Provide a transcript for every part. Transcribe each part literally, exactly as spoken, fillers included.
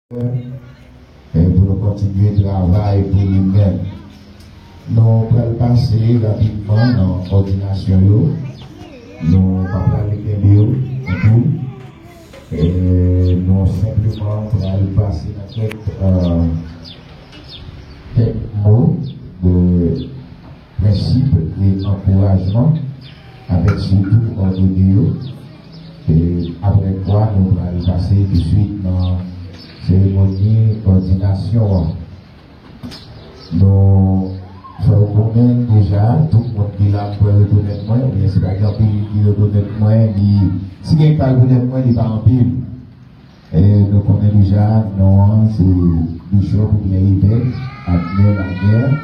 e pou nou kontinye travay pou li menm. Nou pral pase rapidman nan òdinasyon yo. Nou pa pral kenbe yo anpil. E nou senpleman pral pase nan kèk, e, kèk mo de prensip e ankourajman avèk sitou òdone yo. E apre kwa, nou pral pase touswit nan seremoni òdinasyon an. Nou fè w konnen deja, tout moun ki la m kwè rekonèt mwen, oubyen si pa gen anpil ki rekonèt mwen, li, si gen ki pa rekonèt mwen, li pa anpil. E nou konnen deja non an se Bishop oubyen Evèk Abner Laguerre.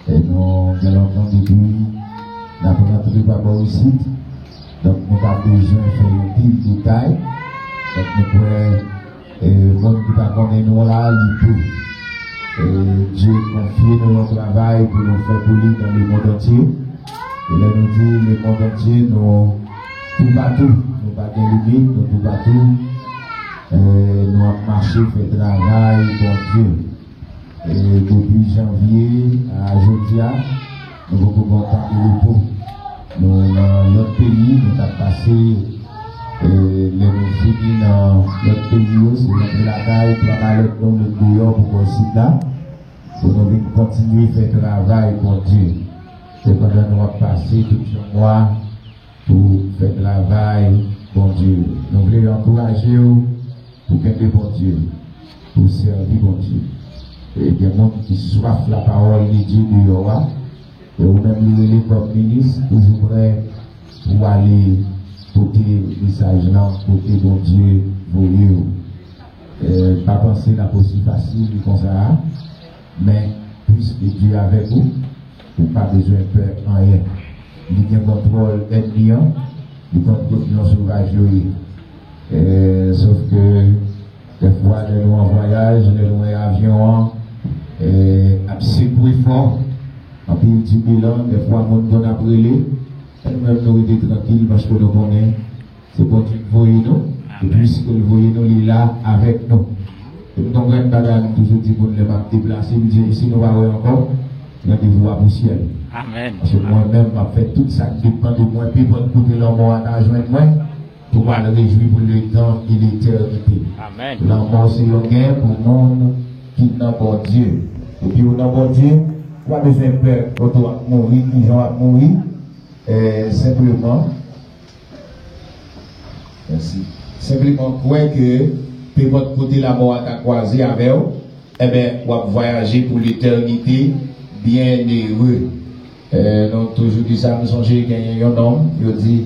E nou gen lontan depi n ap rantre pa bò isit. Donk nou pa bezwen fè yon pil detay. Donk nou kwè, e, moun ki pa konnen nou la, li tou. E Dye konfye nou yon travay pou nou fè pou li nan lemonn antye. E lè nou di lemonn antye, nou toupatou. Nou pa gen limit, nou toupatou. E nou ap mache fè travay Bondye. E depi janvye a jodi a, nou poko pran tan de repo. Nou nan lòt peyi, nou t ap pase, e lè nou fini nan lòt peyi yo, se rantre lakay, pran malèt nou, met deyò pou bò isit la, pou nou vin kontinye fè travay Bondye. Se pandan nou ap pase tout yon mwa pou fè travay Bondye. Nou vle ankouraje w pou kenbe Bondye, pou sèvi Bondye. E gen moun ki swaf lapawòl de Dye deyò a, e ou menm li rele kòm minis, toujou prè pou ale pote mesaj lan kote Bondye voye w. E pa panse l ap osi fasil konsa a, men piske Dye avèk ou, ou pa bezwen pè anyen. Li gen kontwòl ènmi an, li konn kot lyon sovaj yo ye. E, sof ke dèfwa, lè nou an vwayaj, lè nou wè avyon an, e, ap sekwe fò, anpil tibilan, dèfwa moun konn ap rele, men nou menm nou rete trankil paske nou konnen se Bondye k voye nou, e piske l voye nou, li la avèk nou. E m gon grenn bagay m toujou di moun lè m ap deplase, m di, si nou pa wè ankò, randevou a pou syèl. Amèn. Paske mwen menm, m ap fè tout sa k depann de mwen, pe pòt kote lanmò a ta jwenn mwen, pou m al rejwi pou letan e letènite. Amèn. Lanmò se yon gen pou moun ki nan Bondye. Epi ou nan Bondye, ou pa bezwen pè kote w ap mouri, kijan w ap mouri. E, senpleman, mèsi. Senpleman kwè ke, pe pòt kote lanmò a ta kwaze avè w, enben, w ap vwayaje pou letènite, byenere. E, nou toujou di sa, m sonje genyen yon nonm, yo di,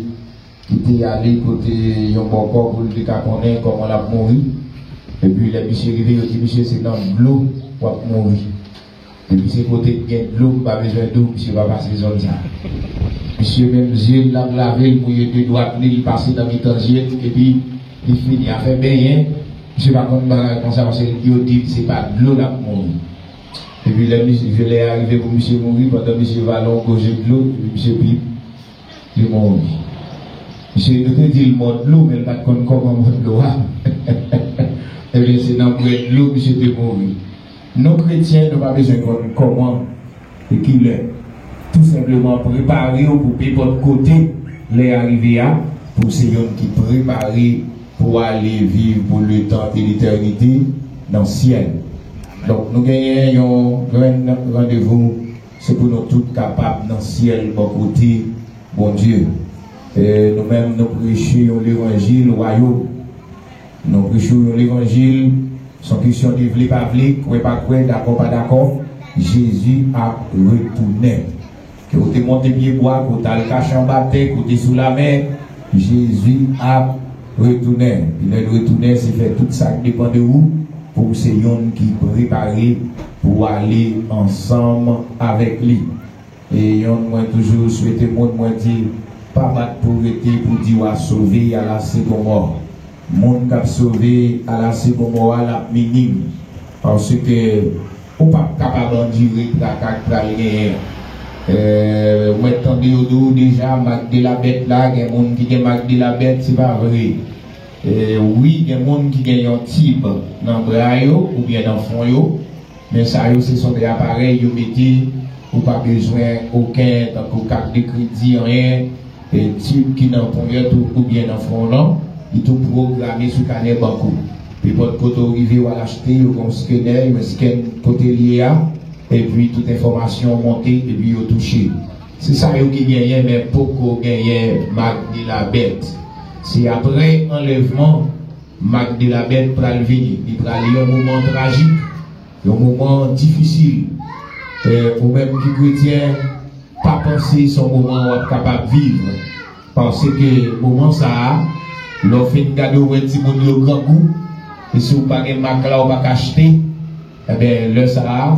ki te ale kote yon bòkò pou l te ka konnen kòman l ap mouri. Epi lè misye rive, yo di misye se nan dlo w ap mouri. Epi se kote k gen dlo, m pa bezwen di w, misye pa pase zòn sa. Misye menm zye l l ap lave, l mouye de dwat li, l pase nan mitan zye l, epi li fini. Afè benyen, misye pa konn bagay konsa, paske yo di l se pa dlo l ap mouri. Epi lè misye, lè a rive pou misye mouri, pandan misye vale yon gòje dlo, epi misye pi Li mouri. Misye, nou te di l mò dlo, men l pa t konn kòman mò dlo a. Ebyen, se nan bwè dlo misye te mouri. Nou kretyen, nou pa bezwen konn kòman e kilè. Tou senpleman, prepare w pou nenpòt kote lè a rive a, pou w se youn ki prepare pou w ale viv pou letan e letènite nan syèl. Donk, nou genyen yon grenn randevou, se pou nou tout kapab nan syèl bò kote Bondye. E nou menm, nou preche yon levanjil wayòm. Nou preche yon levanjil, se yon kesyon de vle pa vle, kwè pa kwè, dakò pa dakò, Jezi ap retounen. Ke w te monte pye bwa, ke w t al kache anba tè, ke w te sou lamè, Jezi ap retounen. Epi lè l retounen, se fè tout sa k depann de ou, pou w se youn ki prepare pou w ale ansanm avèk li. E yonn mwen toujou swete moun, mwen di, pa bat pou w rete pou di w a sove a la segon mò. Moun k ap sove a la segon mò a, l ap minim. Paske ou p ap kapab andire traka k pral genyen. E, ou mèt tande yo di w deja, mak de la bèt la, gen moun ki gen mak de la bèt, se pa vre. E, wi, gen moun ki gen yon tib nan bra yo oubyen nan fwon yo, men sa yo se son de aparèy yo mete, ou pa bezwen okenn tankou kat de kredi, anyen, e, tib ki nan ponyèt ou oubyen nan fwon w lan, li tou pwograme sou kanè bank ou. Nenpòt kote w rive, w al achte, yo gen yon skenè, yo skenn kote l ye a, epi tout enfòmasyon monte, epi yo touche. Se sa yo ki genyen, men poko genyen mak de la bèt. Se apre anlèvman, mak de la bèt pral vini. Li pral yon moman trajik, yon moman difisil. E, ou menm ki kretyen, pa panse se yon moman w ap kapab viv. Paske moman sa a, lè w fin gade, w wè timoun yo grangou, e si w pa gen mak la, w pa ka achte, enben, lè sa a,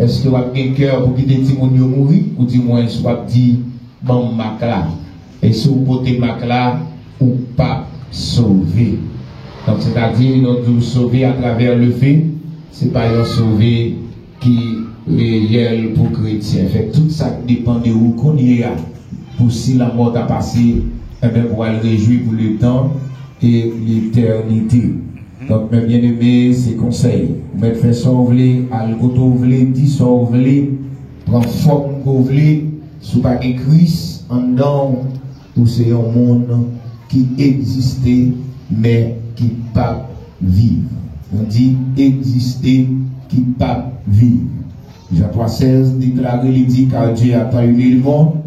èske w ap gen kè pou kite timoun yo mouri? Oudimwens, w ap di, "Ban m mak la." E si w pote mak la, ou p ap sove. Donk, sètadi, nou di w sove atravè lefe, se pa yon sove ki reyèl pou kretyen. Fè tout sa k depann de ou kounye a, pou si lanmò ta pase, enben, pou w al rejwi pou letan e letènite. Donk, men byeneme, se konsèy. Ou mèt fè sa w vle, al kote w vle, di sa w vle, pran fòm ke w vle. Si w pa gen Kris anndan w, ou se yon moun ki egziste, men ki p ap viv. Nou di egziste, ki p ap viv. Jan twa sèz deklare, li di, "Car Dieu a tant aimé le monde,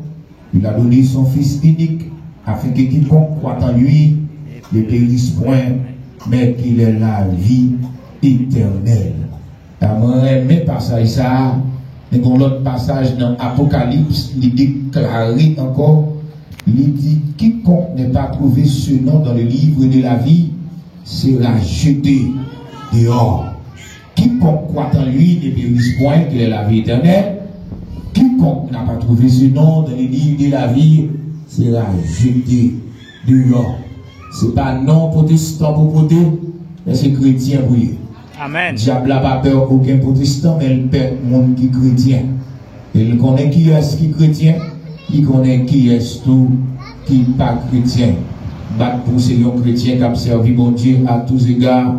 il a donné son Fils unique, afin que quiconque croit en lui ne périsse point, mais qu'il ait la vie éternelle." A, mwen renmen pasaj sa a. Men gen yon lòt pasaj nan Apokalips, li deklare ankò, li di, "Quiconque n'est pas trouvé ce nom dans le livre de la vie sera jeté dehors. Quiconque croit en lui ne périsse point, qu'il ait la vie éternelle. Quiconque n'a pas trouvé ce nom dans le livre de la vie sera jeté dehors." Se pa non pwotestan pou pote, men se kretyen pou ye. Amèn. Dyab la pa pè okenn pwotestan, men l pè moun ki kretyen. E l konnen kiyès ki kretyen, li konnen kiyès tou ki pa kretyen. Bat pou se yon kretyen k ap sèvi Bondye à tous égards,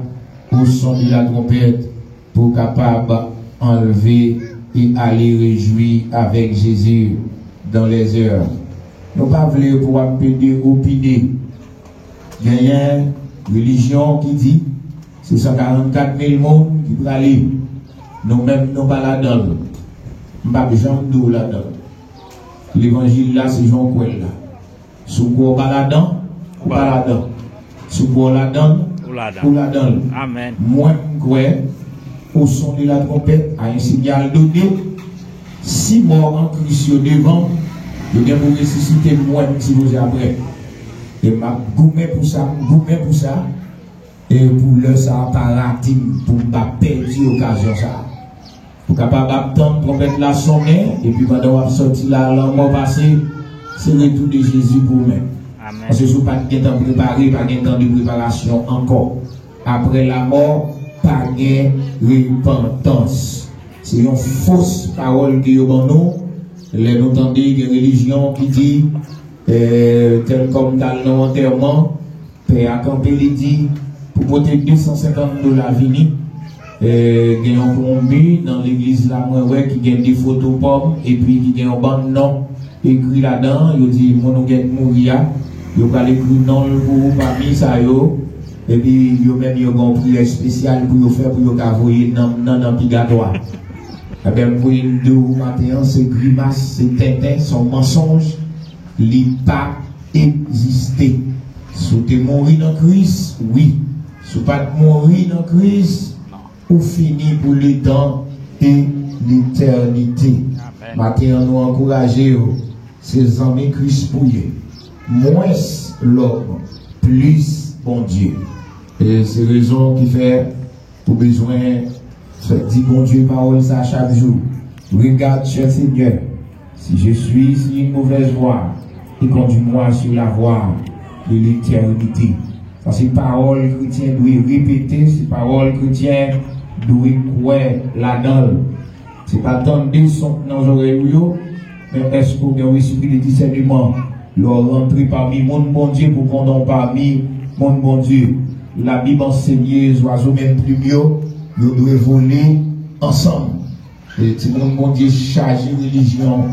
au son de la trompette, pou w kapab anlve e ale rejwi avèk Jezi dans les airs. Nou pa vle pou w ap pede opine. Genyen relijyon ki di se san karannkat mil moun ki prale. Nou menm, nou pa ladan l. M p ap janm di w ladan l. Levanjil la, se jan w kwè l la. Si w kwè w pa ladan, ou pa ladan. Si w kwè w ladan, ou ladan l. Amèn. Mwen, m kwè, au son de la trompette, à un signal donné, si mò an Kris yo devan m, yo gen pou resisite m, mwen, m sipoze apre. E m ap goumen pou sa, m goumen pou sa. E pou lè sa a pa rate m, pou m pa pèdi okazyon sa a. Ou kapab ap tann twonpèt la sonnen, epi pandan w ap sòti la, lanmò pase, se retou de Jezi pou ou menm. Amèn. Paske si w pa t gentan prepare, pa gen tan de preparasyon ankò. Apre lanmò, pa gen repantans. Se yon fos pawòl ke yo ban nou. Lè nou tande gen relijyon ki di, eh, tèl kòm t al nan antèman, pè a kanpe, li di, pou pote de san senkant dola vini, eh, gen yon konbi nan legliz la, mwen wè, ki gen de foto pòm, epi ki gen yon bann non ekri ladan, yo di, moun ou gen mouri a, yo pral ekri non l pou ou pami sa yo, epi yo menm yo gen yon priyè espesyal pou yo fè, pou yo ka voye nanm nan nan pigatwa. Ebyen, m voye l di w maten an, se grimas, se tenten, se yon mansonj, li pa egziste. Si w te mouri nan Kris, wi. Si w pa t mouri nan Kris, ou fini pou letan e letènite. Amèn. Maten an, nou ankouraje w. Se zanmi Kris pou ye. Mwens lòm, plis Bondye. E se rezon ki fè ou bezwen fè di Bondye pawòl sa chak jou. Regarde, cher Seigneur, si je suis sur une mauvaise voie, et conduis-moi sur la voie de l'éternité. Sa se pawòl kretyen dwe repete, se pawòl kretyen dwe kwè ladan l. Se pa tande son k nan zòrèy ou yo, men èske w gen yon espri de disèneman lè w rantre pami moun Bondye pou konnen w pami Moun Bondye, Labib ansenye zwazo menm plim yo, yo dwe vole ansanm. E timoun Bondye chaje relijyon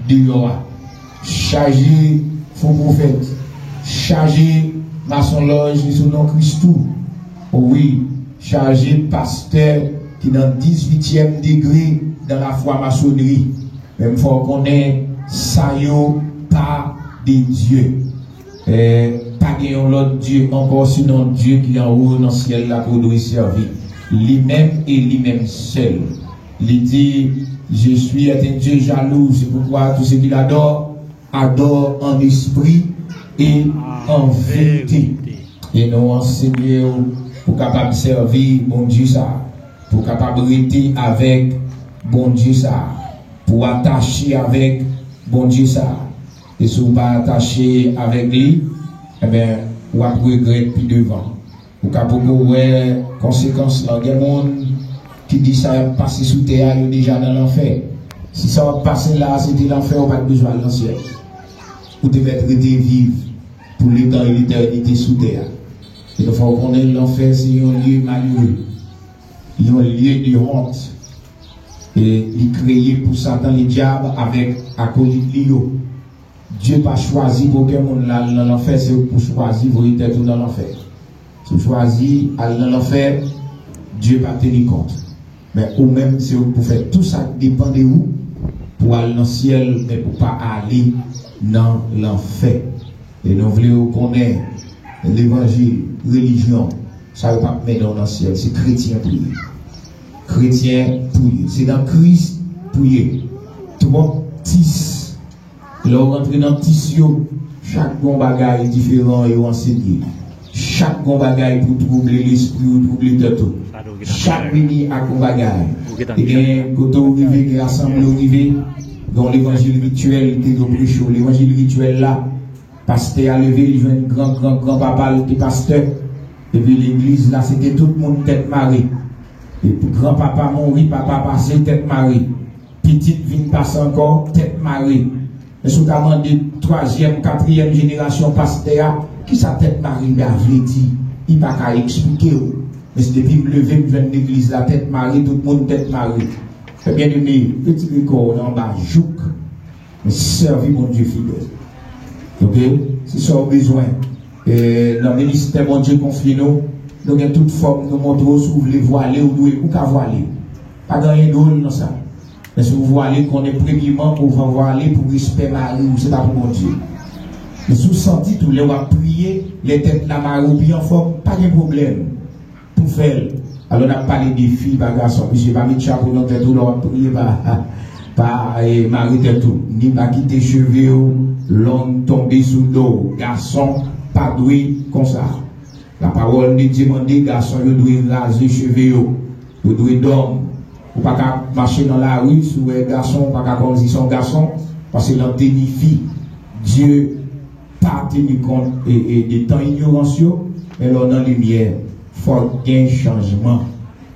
deyò a, chaje fo pwofèt, chaje masonlòj sou non Kris tou. Wi, chaje pastè ki nan dizuityèm degre dan lafwa masonri. Men m fè w konnen sa yo pa de Dye. Eh, pa gen yon lòt Dye ankò sinon Dye ki anwo nan syèl la ke w dwe sèvi. Li menm e li menm sèl. Li di, Je suis un Dieu jaloux, c'est pourquoi tous ceux qui l'adorent adorent en esprit et en vérité. E nou ansenye w pou kapab sèvi Bondye sa, pou kapab rete avèk Bondye sa, pou atache avèk Bondye sa. E si w pa atache avèk li, ebyen, w ap regrèt pi devan. Ou ka poko wè konsekans lan. Gen moun ki di sa y ap pase sou tè a, yo deja nan lanfè. Si sa w ap pase la a se te lanfè, ou pa t bezwen al nan syèl. Ou te mèt rete viv pou letan e letènite sou tè a. E nou fè w konnen lanfè se yon lye malere, yon lye de wont. E li kreye pou Satan ledyab avèk akolit li yo. Dye pa chwazi pou okenn moun la al nan lanfè, se ou k pou chwazi voye tèt ou nan lanfè. Si w chwazi al nan lanfè, Dye p ap teni kont. Men ou menm, se ou k pou fè tou sa k depann de ou pou al nan syèl, men pou pa ale nan lanfè. E nou vle w konnen levanjil, relijyon, sa yo p ap mennen w nan syèl. Se kretyen pou ye. Kretyen pou ye. Se nan Kris pou ye. Twòp tis. Lè w rantre nan tis yo, chak gen yon bagay diferan yo ansenye. Chak gen yon bagay pou twouble lespri ou, twouble tèt ou. Chak vini ak yon bagay. E gen kote w rive, gen asanble w rive, gen yon levanjil rityèl ke yo preche w. Levanjil rityèl la, pastè a leve, li jwenn gran, gran, gran papa l te pastè. Epi legliz la, se te tout moun tèt mare. Epi gran papa mouri, papa pase tèt mare. Pitit vin pase ankò, tèt mare. Men si w ta mande twazyèm, katriyèm jenerasyon pastè a, kisa tèt mare la vle di, li pa ka eksplike w. Men se depi m leve, m jwenn legliz la tèt mare, tout moun tèt mare. Ebyen, byeneme, retire kò w nan anba jouk. Men sèvi Bondye fidèl. Oke? Se sa w bezwen. E, nan ministè Bondye konfye nou, nou gen tout fòm nou montre w, si w vle vwale, ou dwe, ou ka vwale. Pa gen anyen dwòl nan sa. Men si w vwale, konnen premyeman, ou va vwale pou respè mari w, se pa pou Bondye. Men si w santi tou, lè w ap priye, lè tèt la mare w pi anfòm, pa gen pwoblèm pou fè l. Alò n ap pale de fi, pa gason. Mesye, pa met chapo nan tèt ou lè w ap priye, pa, pa, eh, mare tèt ou. Ni pa kite cheve w long tonbe sou do w. Gason pa dwe konsa. Lapawòl de Dye mande gason yo dwe raze cheve yo. Yo dwe dòm. Ou pa ka mache nan lari, si w wè gason, ou pa ka kòmsi se yon gason, paske l an teni fi. Dye pa teni kont e, e, de tan inyorans yo, men lè w nan limyè, fòk gen chanjman.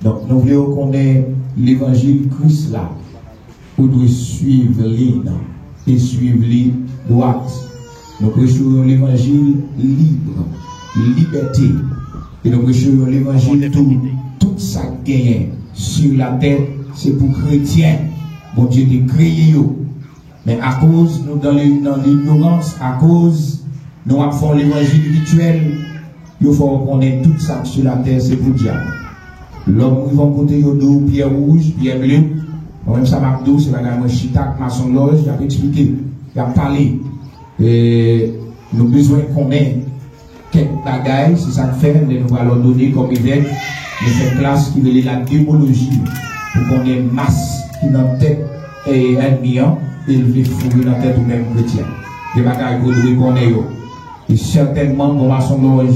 Donk, nou vle yo konnen levanjil Kris la, ou dwe swiv li nan, e swiv li dwat. Nou preche yon levanjil lib, libète. E nou preche yon levanjil tou, tout sa k genyen sou latè, se pou kretyen Bondye te kreye yo. Men akoz nou dan le, nan linyorans, akoz nou ap fè yon levanjil vityèl, yo fè w konnen tout sa k sou latè se pou dyab. Lòm rive yon kote, yo di w pyè wouj, pyè ble. Mwen menm sa m ap di w, se bagay mwen chita ak masonlòj, y ap eksplike, y ap pale. E nou bezwen konnen kèk bagay, se sa k fè, lè nou pral òdone kòm evèk, nou fè klas ki rele la demoloji, pou konnen mas ki nan tèt, e, ènmi an, e l vle foure nan tèt ou menm kretyen. Gen bagay ke w dwe konnen yo. E sètènman, bon masonlòj,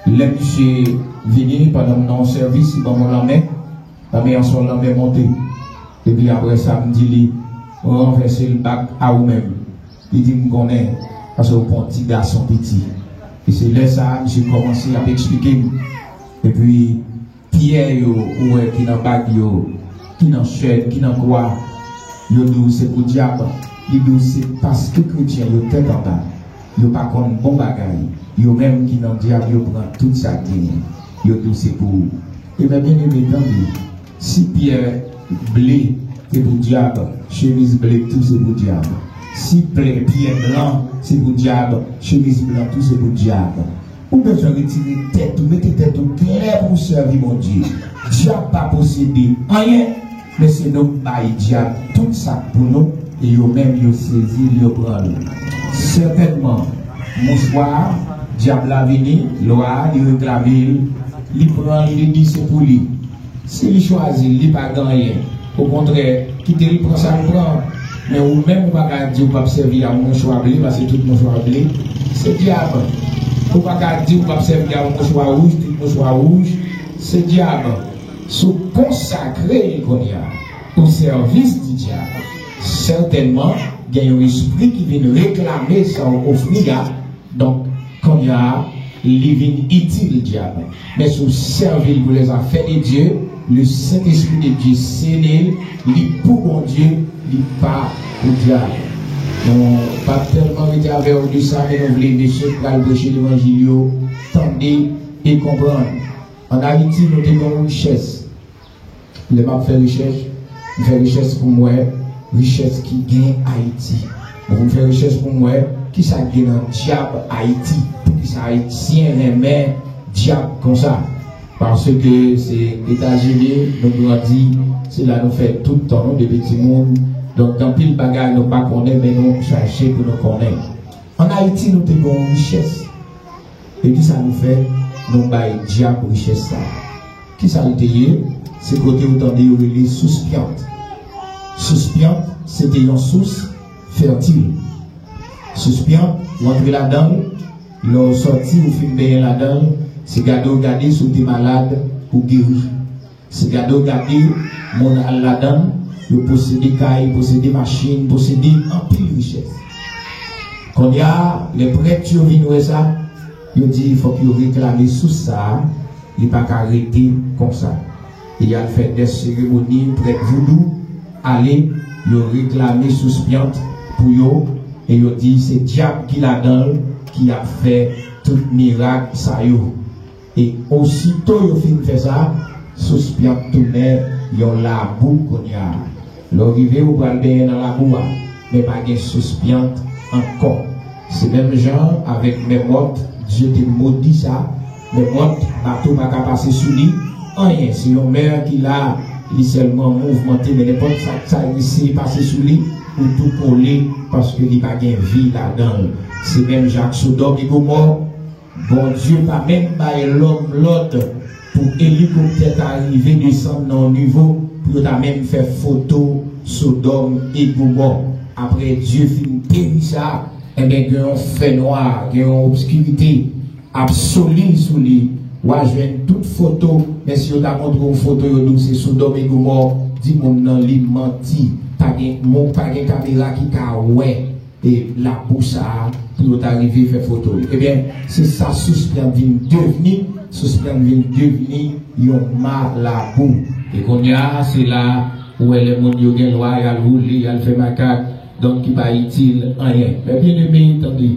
lè misye vini, pandan m nan yon sèvis, li ban m yon lanmen, lanmen an se yon lanmen monte. Epi apre sa, m di li, ranvèse l bak a ou menm. Li di m konnen, paske ou pa yon ti gason piti. E se lè sa a, misye kòmanse ap eksplike m. Epi, pyè yo, ou wè, ki nan bag yo, ki nan chèn, ki nan kwa, yo di w se pou dyab. Li di w se paske kretyen yo tèt anba. Yo pa konn bon bagay. Yo menm ki nan dyab, yo pran tout sa k genyen. Yo di w se pou ou. E men byeneme, tande, si pyè ble se pou dyab, chemiz ble tou se pou dyab. Si pyè, pyè blan se pou dyab, chemiz blan tou se pou dyab. Ou bezwen retire tèt ou, mete tèt ou klè pou w sèvi Bondye. Dyab pa posede anyen, men se nou k bay dyab tout sa k pou nou, e yo menm yo sezi l, yo pran l. Sètènman, mouchwa a, dyab la vini, lwa a, li reklame l, li pran l, li di se pou li. Si li chwazi l, li pa gen anyen. Okontrè, kite l pran sa l pran. Men ou menm, ou pa ka di ou p ap sèvi a yon mouchwa ble, paske tout mouchwa ble, se dyab. Ou pa ka di ou p ap sèvi a yon mouchwa wouj, tout mouchwa wouj, se dyab. Si w konsakre l kounye a o sèvis di dyab, sètènman, gen yon espri ki vin reklame sa w ofri a, Donk, kounye a, li vin itil dyab. Men si w sèvi l pou lèzafè de Dye, le Sentespri de Dye sele l, li pou Bondye, li pa pou dyab. Nou p ap tèlman rete avè w de sa, men nou vle mesye k pral preche levanjil yo tande e konprann. Ann Ayiti, nou te gen yon richès. Lè m ap fè rechèch, m fè rechèch pou m wè richès ki gen Ayiti. Bon, m fè rechèch pou m wè kisa k gen nan dyab Ayiti. Poukisa Ayisyen renmen dyab konsa? Paske se Etazini nou grandi, se la nou fè tout tan nou depi timoun. Donk, gen anpil bagay nou pa konnen, men nou chache pou nou konnen. Ann Ayiti, nou te gen yon richès. E kisa nou fè? Nou bay dyab richès sa a. Kisa l te ye? Se kote ou tande yo rele sous pyant. Sous pyant, se te yon sous fètil. Sous pyant, ou antre ladan l, lè w sòti, ou fin benyen ladan l, se gade w gade, si w te malad, ou geri. Se gade w gade, moun al ladan l, yo posede kay, posede machin, posede anpil richès. Kounye a, lè prèt yo vin wè sa, yo di fòk yo reklame sous sa a, li pa ka rete konsa. E y al fè dè seremoni, prèt voudou ale, yo reklame sous pyant pou yo, e yo di se dyab ki ladan l, ki ap fè tout mirak sa yo. E osito yo fin fè sa, sous pyant tounen yon labou kounye a. Lè w rive, ou pral benyen nan labou a, men pa gen sous pyant ankò. Se menm jan avèk mèmòt, Dye te modi sa. Mèmòt, bato pa ka pase sou li, anyen. Se yon mè ki la, li sèlman mouvmante, men nenpòt sa k sa eseye pase sou li, ou tou kole, paske li pa gen vi ladan l. Se menm jan ak Sodòm e Gomò, Bondye pa menm bay lòm lòd pou elikoptè ta rive desann nan yon nivo pou yo ta menm fè foto Sodòm e Gomò. Apre Dye fin peri sa, enben, gen yon fènwa, gen yon obskirite absoli sou li. W a jwenn tout foto, men si yo ta montre w foto, yo di w se Sodòm e Gomò, di moun nan li manti. Pa gen, moun, pa gen kamera ki ka wè e labou sa a pou yo ta rive fè foto l. Ebyen, se sa sous pyant vin devni, sous pyant vin devni yon ma labou. E kounye a, se la ou wè lè moun yo gen lwa, y al woule, y al fè makak, donk ki pa itil anyen. Men byeneme, tande,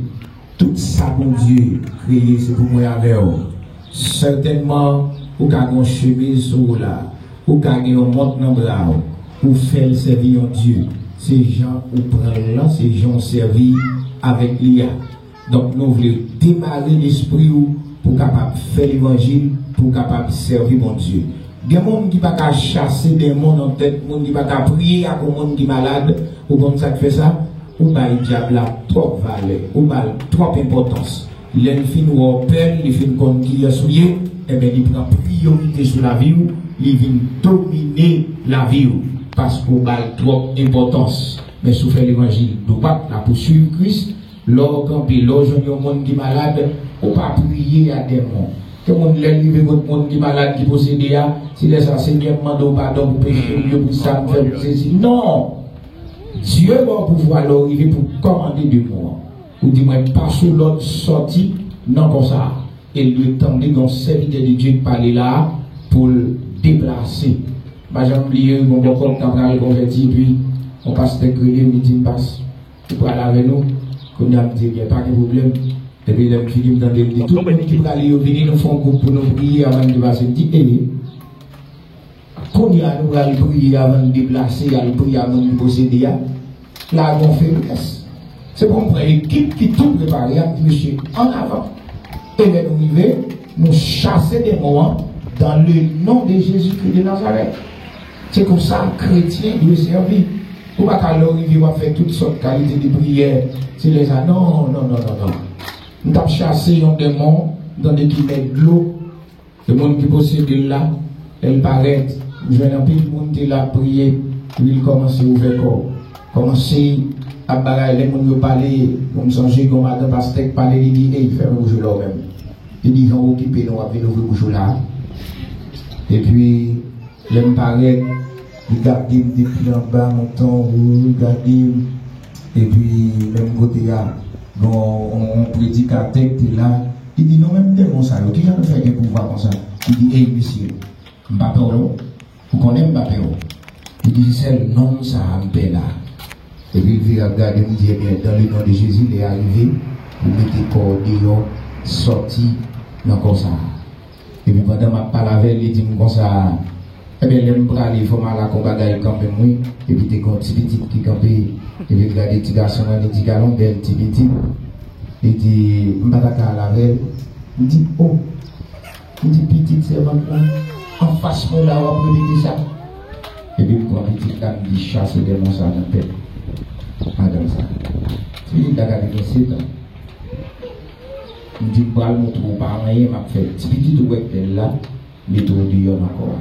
tout sa Bondye kreye, se pou mwen avè w. Sètènman, ou ka gen yon chemiz sou ou la, ou ka gen yon mont nan bra w, ou fè l sèvi yon dye. Se jan ou pran l lan, se jan w sèvi avèk li a. Donk, nou vle demare lespri w pou w kapab fè levanjil, pou w kapab sèvi Bondye. Gen moun ki pa ka chase denmon nan tèt moun, ki pa ka priye ak yon moun ki malad. Ou konn sa k fè sa? Ou bay dyab la twòp valè, ou ba l twòp enpòtans. Lè l fin wè w pè l, li fin konn kiyès ou ye, enben, li pran priyorite sou lavi w, li vin domine lavi w, paske w ba l twòp enpòtans. Men si w fè levanjil dwat la pou swiv Kris, lè w kanpe, lè w jwenn yon moun ki malad, ou pa priye a denmon. Gen moun, lè l rive kot moun ki malad, ki posede a, se lè sa, Senyè, m mande w padon pou peche m yo, pou sa m fè, pou sesi. Non! Dye ba w pouvwa lè w rive pou kòmande demon an. Ou di, mwen pase lòd sòti nan kò sa a. E l dwe tande gen yon sèvitè de Dye k pale la a pou l deplase. M pa janm bliye, yon bòkòt k ap pral konvèti, epi yon pastè k rele m, li di m, pas, ou pral avè nou? Kounye a m di, ebyen, pa gen pwoblèm. Epi lè m fini, m tande l di, tout moun ki prale yo vini, nou fè yon gwoup pou nou priye avan n te pase. M di, e, kounye a nou pral priye avan n deplase, al priye a moun ki posede a. La gen yon feblès. Se pou m pran ekip ki tou prepare a, m di, mesye, an avan. E lè nou rive, nou chase demon an, dans le nom de Jésus-Christ de Nazareth. Se konsa kretyen dwe sèvi. Ou pa ka lè w rive w ap fè tout sòt kalite de priyè. Se lè sa, non, non, non, non, non. M t ap chase yon demon, m tande ki nèg dlo. E moun ki posede l la, lè l parèt, m jwenn anpil moun te la ap priye, epi l kòmanse ouvè kò. Kòmanse ap bagay, lè moun yo pale, bon, m sonje gen yon madan pastè k pale, li di, ey, fèmen bouch ou la w menm. Li di, jan w okipe nou, w ap vin ouvri bouch ou la. Epi, lè m parèt, li gade m depi anba montan, wi, li gade m. Epi, menm kote a, gen yon, yon predikatè ki te la. Li di, nou menm demon sa yo, kijan nou fè gen pouvwa konsa? Li di, ey, mesye, m pa pè w non. Ou konnen m pa pè w. Li di, se sèl nonm sa a m pè la. Epi l vire ap gade m, m di, ebyen, dans le nom de Jésus, lè a rive pou mete kò w deyò, sòti nan kò sa a. Epi pandan m ap pale avè l, li di m konsa, ebyen, lè m prale, fò m al ak yon bagay kanmenm, wi. Epi te gen yon ti pitit ki kanpe, epi l gade ti gason an, li di, gade yon bèl ti pitit. Li di, m pa ta ka al avè l. M di, o, m di, pitit sèvant lan, anfas mwen la, w ap repete sa. Epi m pran pitit la, m di, chase demon sa nan tèt madanm sa. Ti pitit la ka te gen sèt an. M di, m pral montre w pa anyen m ap fè. Ti pitit ou wè k bèl la, mete w deyò nan kò a.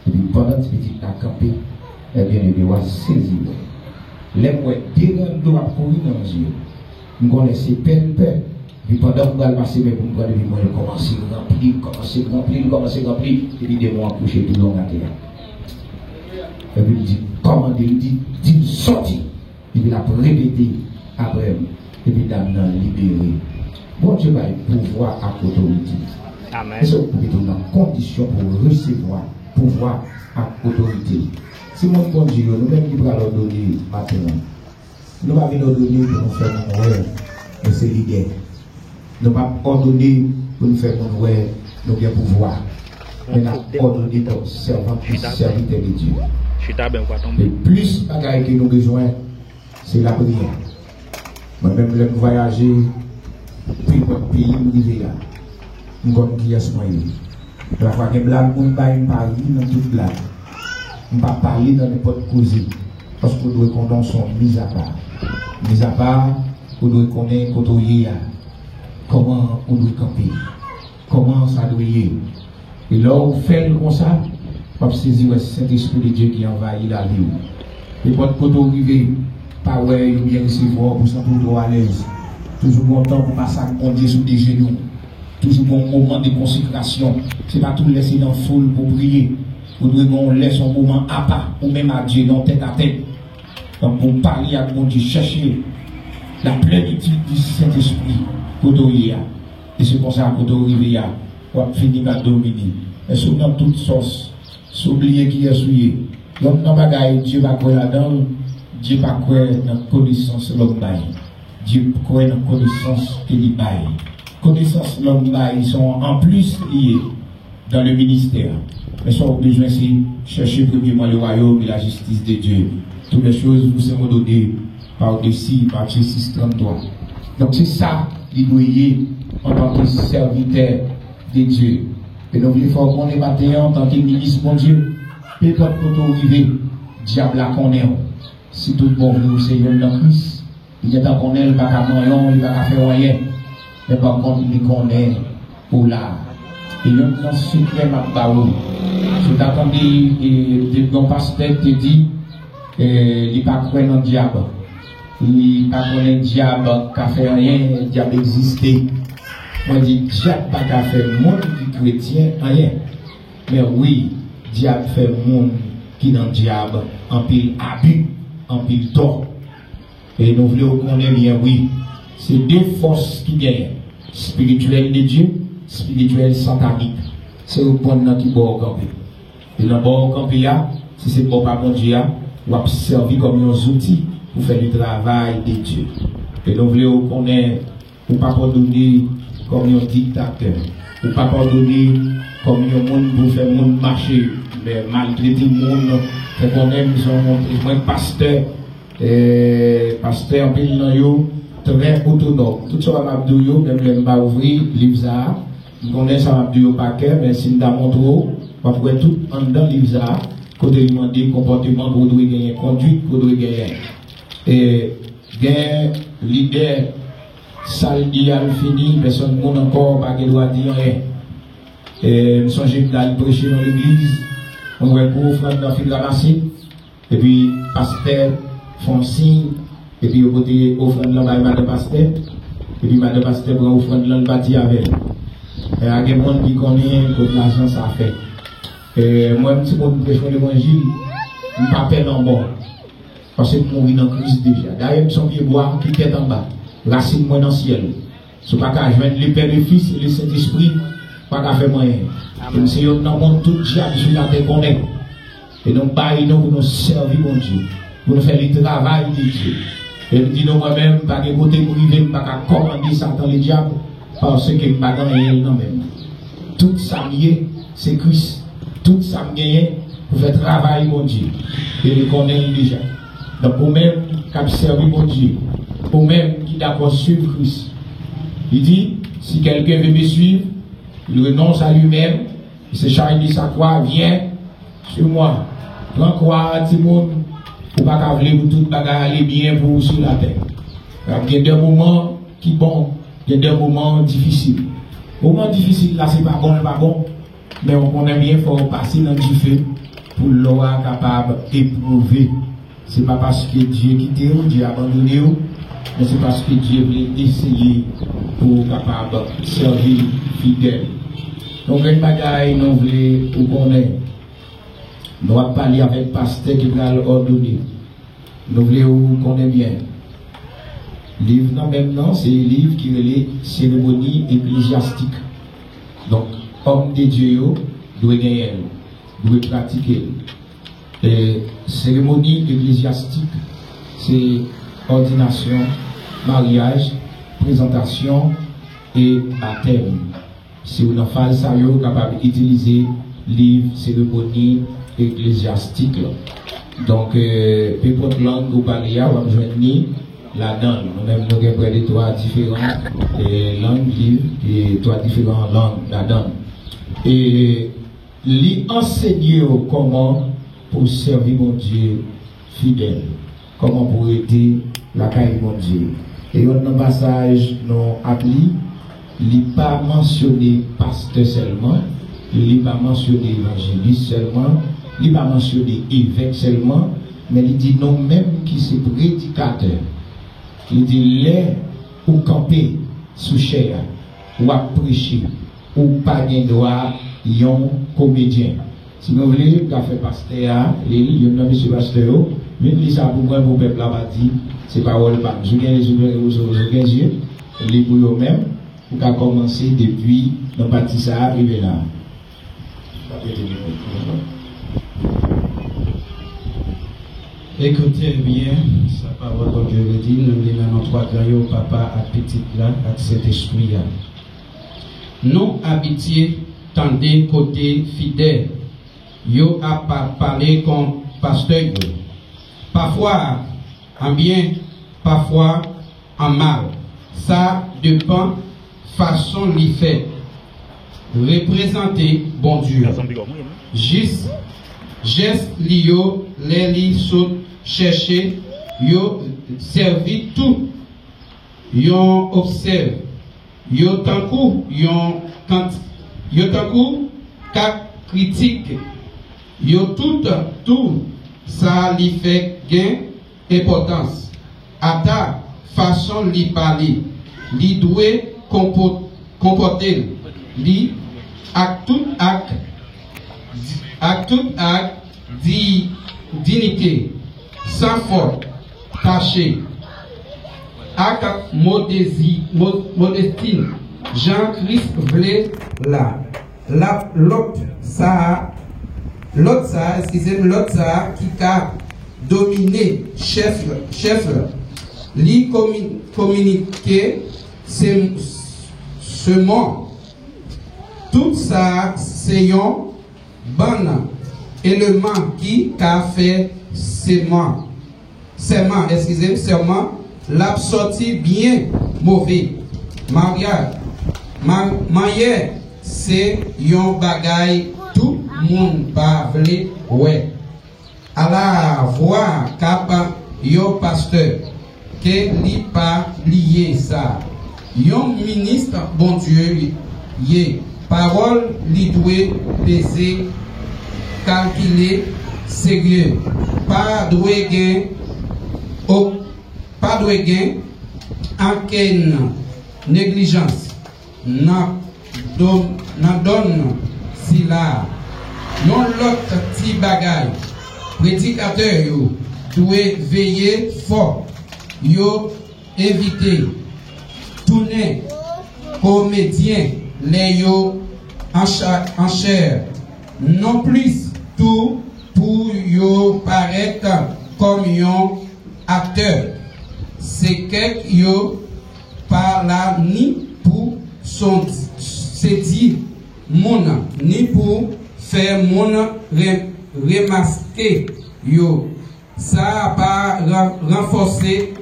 Epi pandan ti pitit la kanpe, ebyen, ebyen, w a sezi wè. Lè m wè de grenn dlo ap kouri nan zye m, m konnen se pè l pè. Epi pandan m pral pase men pou m pran, epi m wè l kòmanse ranpli, l kòmanse ranpli, l kòmanse ranpli, epi demon an kouche tou long atè a. Epi m di, kòmande, m di, di m sòti. Epi l ap repete apre m. Epi dam nan libere. Bondye bay pouvwa ak otorite. Amèn. Se ou ki mete w nan kondisyon pou w resevwa pouvwa ak otorite. Timoun Bondye yo, nou menm ki pral òdone maten an, nou pa vin òdone pou nou fè moun wè nou se lidè. Nou p ap òdone pou n fè moun wè nou gen pouvwa. Men n ap òdone kòm sèvant e sèvitè de Dye. Chita byen, ou pa tonbe. E plis bagay ke nou bezwen, se lapriyè. Mwen menm, lè m vwayaje, nenpòt peyi m rive a, m konn kiyès mwen ye. Pafwa gen blag moun bay, m pa ri nan tout blag. M pa pale nan nenpòt koze. Paske w dwe konnen w se yon mizapa. Mizapa, ou dwe konnen kote w ye a. Kòman ou dwe kanpe. Kòman sa dwe ye. E lè w fè l konsa, w ap sezi wè Sentespri de Dye ki anvayi lavi w. Nenpòt kote w rive, pa wè yo byen resevwa w pou santi w twò alèz. Toujou gen yon tan pou pase ak Bondye sou de jenou. Toujou gen yon moman de konsekrasyon. Se pa tout lè se nan foul pou w priye. Ou dwe gen yon lè, se yon moman apa, ou menm ak Dye, nan tèt a tèt. Donk, pou w pale ak Bondye, chèche la plenitid di Sentespri kote w ye a. E se konsa, kote w rive a, w ap fini pa domine. Men si w nan tout sòs, si w bliye kiyès ou ye, yonn nan bagay Dye pa kwè ladan l, Dye pa kwè nan konesans lòm bay. Dye kwè nan konesans ke li bay. Konesans lòm bay se yon anplis li ye dans le ministère. Men sa w bezwen se chèche premyèman le royaume et la justice de Dieu. Toutes les choses vous seront données par-dessus, Matthieu six trente-trois. Donk se sa li dwe ye antanke sèvitè de Dye. E nou vle fè w konnen maten an, antanke minis Bondye, nenpòt kote w rive, dyab la konnen w. Si tout bon vre w se youn nan Kris, li gentan konnen l pa ka manyen w, li pa ka fè w anyen. Men pa kont, li konnen ou la. E youn nan sekrè m ap ba ou. Si w ta tande, e, de, yon pastè ki te di, e, li pa kwè nan dyab. Li pa konnen dyab ka fè anyen, dyab egziste. Mwen di, dyab pa ka fè moun ki kretyen anyen. Men wi, dyab fè moun ki nan dyab anpil abi, anpil tò. E nou vle w konnen byen, wi. Se de fòs ki genyen. Spirityèl de Dye, spirityèl satanik. Se reponn nan ki bò w kanpe. E nan bò w kanpe a, si se bò pa Bondye a, w ap sèvi kòm yon zouti pou fè le travail de Dieu. E nou vle w konnen ou pa padone kòm yon diktatè. Ou pa padone kòm yon moun pou fè moun mache, men maltrete moun, fè konnen m se yon moun, mwen pastè, e, pastè anpil nan yo trè otonòm. Tout sa m ap di w yo, menm lè m pa ouvri liv sa a, m konnen sa m ap di yo pa klè, men si m ta montre w, w ap wè tout anndan liv sa a, kote li mande konpòteman ke w dwe genyen, konduit ke w dwe genyen. E gen lidè, sa l di a l fini, pèsonn moun ankò pa gen dwa di anyen. E m sonje m t al preche nan legliz, mwen wè gwo ofrann nan fin ranmase, epi pastè fè yon siy, epi yo pote ofrann lan bay madan pastè, epi madan pastè pran ofrann lan, l pati avè l. E a gen moun ki konnen kot lajan sa fèt. E mwen, m timoun m preche levanjil, m pa pè lanmò. Paske m mouri nan Kris deja. Dayè, m se yon pye bwa ki tèt anba. Rasin mwen nan syèl. Si w pa ka jwenn Lepè, Lefis e Lesentespri, w pa ka fè m anyen. E m se yonn nan moun tout dyab sou latè konnen. E nou bay nou pou nou sèvi Bondye, pou nou fè le travay de Dye. E m di nou, mwen menm, pa gen kote m rive, m pa ka kòmande Satan Ledyab, paske m pa gen anyen nan men m. Tout sa m ye, se Kris. Tout sa m genyen pou fè travay Bondye. E li konnen l deja. Donk, ou menm k ap sèvi Bondye, ou menm ki dakò swiv Kris, li di, si quelqu'un veut me suivre, il renonce à lui-même, il se charge de sa croix, vient sur moi. Pran kwa a, timoun, ou pa ka vle pou tout bagay ale byen pou ou sou latè. Ap gen de moman ki bon, gen de moman difisil. Moman difisil la, se pa bon, l pa bon, men ou konnen byen, fò w pase nan dife pou lò a kapab epwouve. Se pa paske Dye kite w, Dye abandone w, men se paske Dye vle eseye pou w kapab sèvi l fidèl. Yon grenn bagay nou vle ou konnen, nou ap pale avèk pastè ki pral òdone. Nou vle ou konnen byen. Liv nan men m nan, se liv ki rele Seremoni Eklezyastik. Donk, òm de Dye yo dwe genyen l, dwe pratike l. E seremoni eklezyastik, se òdinasyon, maryaj, prezantasyon e batèm. Si w nan faz sa yo, w kapab itilize liv seremoni eklezyastik la. Donk, e, nenpòt lang ou pale a, w ap jwenn li ladan l. Nou menm, nou gen prè de twa diferan, e, lang, liv, e twa diferan lang ladan l. E, Li ansenye w kòman pou w sèvi Bondye fidèl, kòman pou w rete lakay Bondye. E yonn nan pasaj nou ap li, li pa mansyone pastè sèlman, li pa mansyone evanjelis sèlman, li pa mansyone evèk sèlman, men li di nou menm ki se predikatè. Li di, lè ou kanpe sou chè a, w ap preche, ou pa gen dwa yon komedyen. Si nou vle, m ka fè pastè a li l, youn nan mesye pastè yo, vin li sa pou mwen, pou pèp la pa di se pawòl pa m. Si w gen, si w gen, si w gen zye, li pou yo menm, ou ka kòmanse depi nan pati sa a rive la a. Écoutez bien sa pawòl Bondye yo di, nou li nan non twa gran yo, Papa ak Pitit la ak Sentespri a. Nou abitye tande kote fidèl yo ap pa- pale kont pastè yo. Pafwa an byen, pafwa an mal. Sa depann fason li fè reprezante Bondye. Jis jès li yo lè li sot chèche yo sèvi tou. Yon obsèv yo tankou yon kant yo tankou kat kritik yo tout tou sa li fè gen enpòtans. Ata fason li pale, li dwe konpò- konpòte li ak tout ak ak tout ak di- diyite, san fòt tache, ak modezi- mo- modesti, jan Kris vle la. Lòt sa a, lòt sa a, eskize m, lòt sa a ki ka domine chèf chèf la. Li komi- kominike se- semò. Tout sa se yon bann eleman ki ka fè semò. Sèman, eskize m, sèman, l ap sòti byen move. Maryaj, ma- manyè se yon bagay tout moun pa vle wè. Alavwa k ap yon pastè ke li pa bliye sa. Yon minis Bondye ye. Pawòl li dwe peze, kalkile, serye. Pa dwe gen, o- pa dwe gen ankenn neglijans nan dòm- nan dòm sila a. Yon lòt ti bagay, predikatè yo dwe veye fò yo envite tounen komedyen lè yo an cha- an chè, nonplis tou pou yo parèt kòm yon aktè. Se kèk yo pa la ni pou son- sedi moun, ni pou fè moun re- remaske yo. Sa pa ran- ranfòse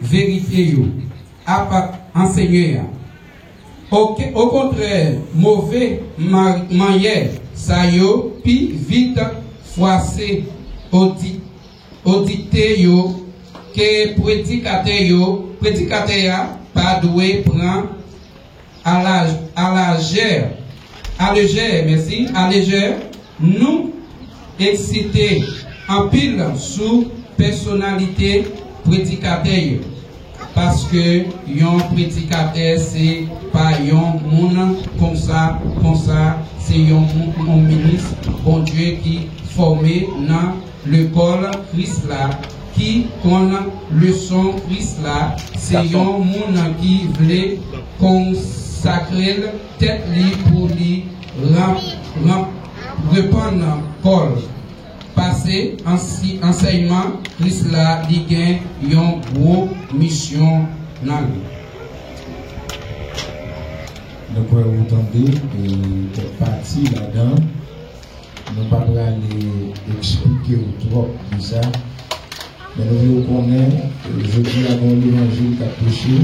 verite yo ap anseye a. Oke- okontrè, move ma- manyè sa yo pi vit fwase odi- oditè yo ke predikatè yo, predikatè a pa dwe pran a la- a lajè, a lejè, mèsi, a lejè. Nou eksite anpil sou pèsonalite predikatè yo, paske yon predikatè se pa yon moun konsa, konsa, se yon mou- yon minis Bondye ki fòme nan lekòl Kris la, ki konn leson Kris la, se yon moun ki vle konsakre l tèt li pou li ran- ran- repann kò l. Pase ansi- ansèyman Kris la, li gen yon gwo misyon nan li. Nou kwè ou tande, e, kèk pati ladan. Nou pa prale eksplike w twòp de sa, men nou vle w konnen, e, jodi a gen yon levanjil k ap preche.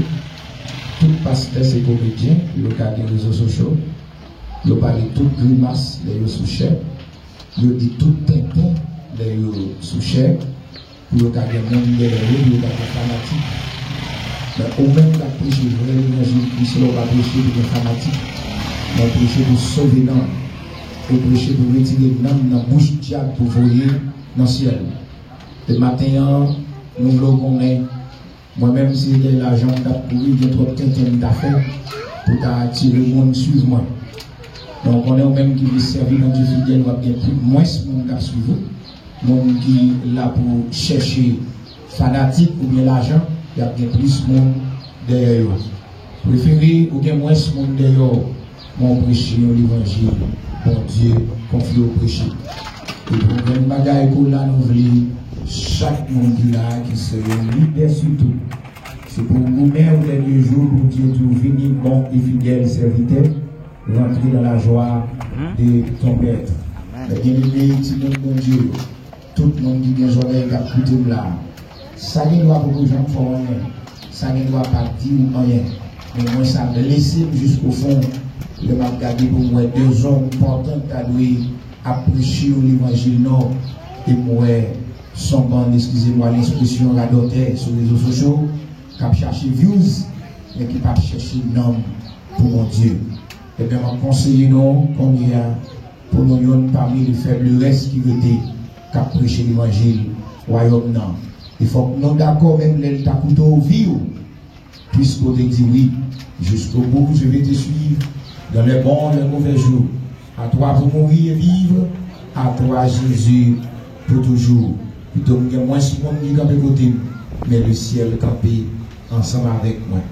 Tout pastè se komedyen, pou yo ka gen rezo sosyo. Yo pale tout grimas lè yo sou chè. Yo di tout tenten lè yo sou chè. Pou yo ka gen moun dèyè yo, pou yo ka gen fanatik. Men ou menm k ap preche vrè levanjil Kris la, ou pa preche pou gen fanatik. Men ou preche pou sove nanm. Ou preche pou retire nanm nan bouch dyab pou voye nan syèl. E maten an, nou vle w konnen, mwen menm, si se dèyè lajan m t ap kouri, gen twòp tenten m ta fè pou ta atire moun swiv mwen. Men ou konnen, ou menm ki vle sèvi Bondye fidèl, w ap gen pli- mwens moun k ap swiv ou. Moun ki la pou chèche fanatik oubyen lajan, y ap gen plis moun dèyè yo. Prefere ou gen mwens moun dèyè w, men w preche yon levanjil Bondye konfye w preche. Epi yon grenn bagay kou la nou vle chak moun ki la a, ki se yon lidè sitou, se pou w goumen o dènye jou, Bondye di w vini, bon e fidèl sèvitè, rantre dans la joie de ton maître. Amèn. Men byeneme, timoun Bondye yo, tout moun ki gen zòrèy k ap koute m la, sa gen dwa poko janm fè w anyen, sa gen dwa pa di w anyen. Men mwen, sa blese m jiskofon lè m ap gade pou m wè de zòm enpòtan ki ta dwe ap preche yon levanjil nò, e m wè s on bann, eskize mwa lekspresyon, radòtè sou rezo sosyo k ap chache views, men ki p ap chèche nanm pou Bondye. Ebyen, m ap konseye nou kounye a pou nou yonn pami leseblès ki rete k ap preche levanjil Wayòm nan. E fòk nou dakò, menm lè l ta koute w vi w, puisque w te di wi. Jusqu'au bout, je vais te suivre, dans les bons, les mauvais jours. À toi pour mourir et vivre, à toi, Jésus, pour toujours. Pito m gen mwens moun ki kanpe kote m, men lesyèl kanpe ansanm avèk mwen.